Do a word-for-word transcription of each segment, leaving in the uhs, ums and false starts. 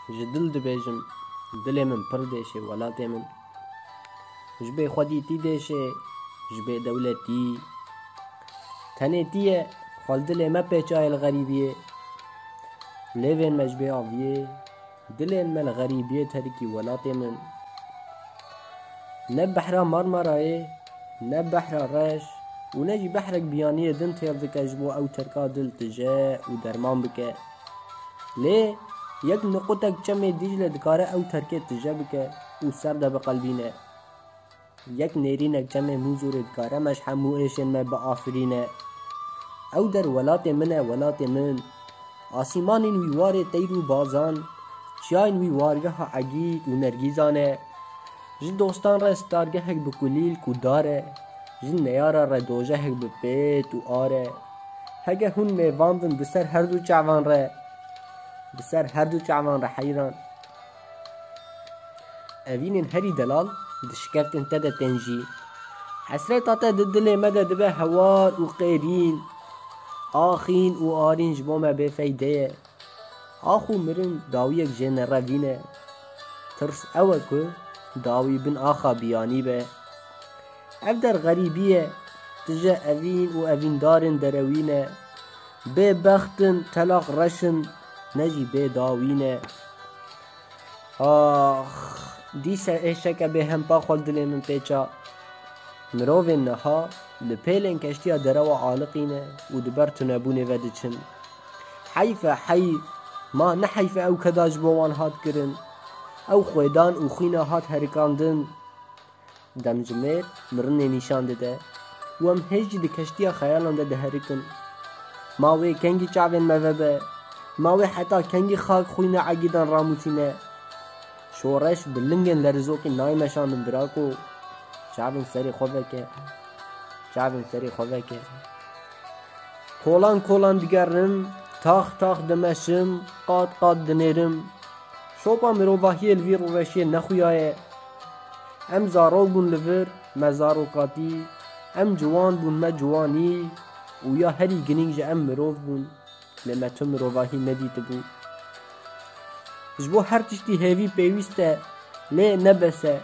Ji dil dibêjim, dilê min pir dêşê welatê min. Ji bê xwedîtî dêşê, ji bê dewletî. Tenê tî ye, xwe li dilê me pêçaye li xerîbiyê. Lêvên me ji bê aviyê, dilên me li xerîbiyê terikî welatê min. Ne behra Marmarayê, ne behra reş û ne jî behrek biyaniyê din têr dike ji bo ew terka dil tije û derman bike. Lê yek niqutek çemê Dîcle dikare ew terkê tije bike û ser de biqelbîne. Yek nêrînek çemê Mûzûrê dikare me ji hemû êşên me biafirîne. Ew der welatê min e, welatê min. Asîmanên wî warê teyr û bazan, çiyayên wî wargeha egîd û nergîzan e. Ji dostan re stargehek bi kulîlk û dar e, ji neyara re dojehek bi pêt û ar e. Heke hûn mêvan bin bi ser her du çavan re, bi ser her du çavan re heyran. Evînên herî delal di şikeftên te de tên jî. Hesreta te di dilê me de dibe hewar û qêrîn. Axîn û arîn ji bo me bêfeyde ye. Ax û mirin dawiyek jê nerevîn e. Tirs ew e ku dawî bin axa biyanî be. Ev der xerîbî ye, tije evîn û evîndarên derewî ne. Bêbext in, telaq reş in, ne jî bêdawî ne. Ax, dîse êşeke bêhempa xwe li dilê min pêça. Mirovên niha li pêlên keştiya derewa aliqîne û di ber tunebûnê ve diçin. Heyf e, heyf, ma ne heyf e ew keda ji bo wan hat kirin. Ew xwêdan û xwîna hat herikandin. Demjimêr mirinê nîşan dide û em hêj jî di keştiya xeyalan de diherikin. Ma wê kengî çavên me vebe? Ma wê heta kengî xak xwîna egîdan ramûtîne? Şoreş bi lingên lerizokî nayê meşandin birako. Çavên serê xwe veke. Çavên serê xwe veke. Kolan kolan digerim, tax tax dimeşim, qat qat dinêrim. Şopa mirovahiyê li vî rûreşiyê nexuyaye. Em zarok bûn li vir, me zarokatî. Em ciwan bûn, me ciwanî. Û ya herî girîng ji em mirov bûn. Lê me tu mirovahî nedîtibû. Ji bo her tiştî hêvî pêwîst e, lê ne bes e.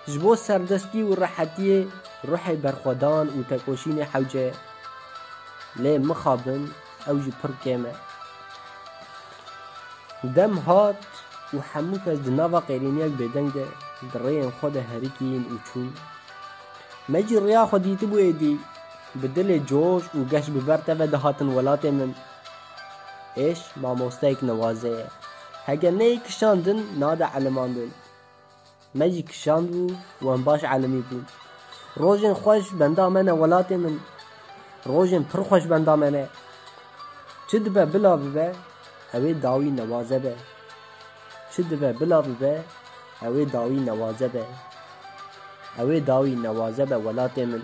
Ji bo serdestî û rehetiyê ruhê berxwedan û tekoşînê hewce ye. Lê mixabin, ew jî pir kêm e. Dem hat û hemû kes di nava qêrîniyek bêdeng de di rêyên xwe de herikîn û çûn. Me jî rêya xwe dîtibû êdî, bi dilê coş û geş bi ber te ve dihatin welatê min. Êş mamosteyek newaze ye. Heke neyê kişandin, nade elimandin. Me jî kişand bû û em baş elimî bûn. Rojên xweş benda me ne welatê min. Rojên pir xweş benda me ne. Çi dibe bila bibe, ew ê dawî newaze be. Çi dibe bila bibe, ew ê dawî newaze be. Ew ê dawî newaze be welatê min.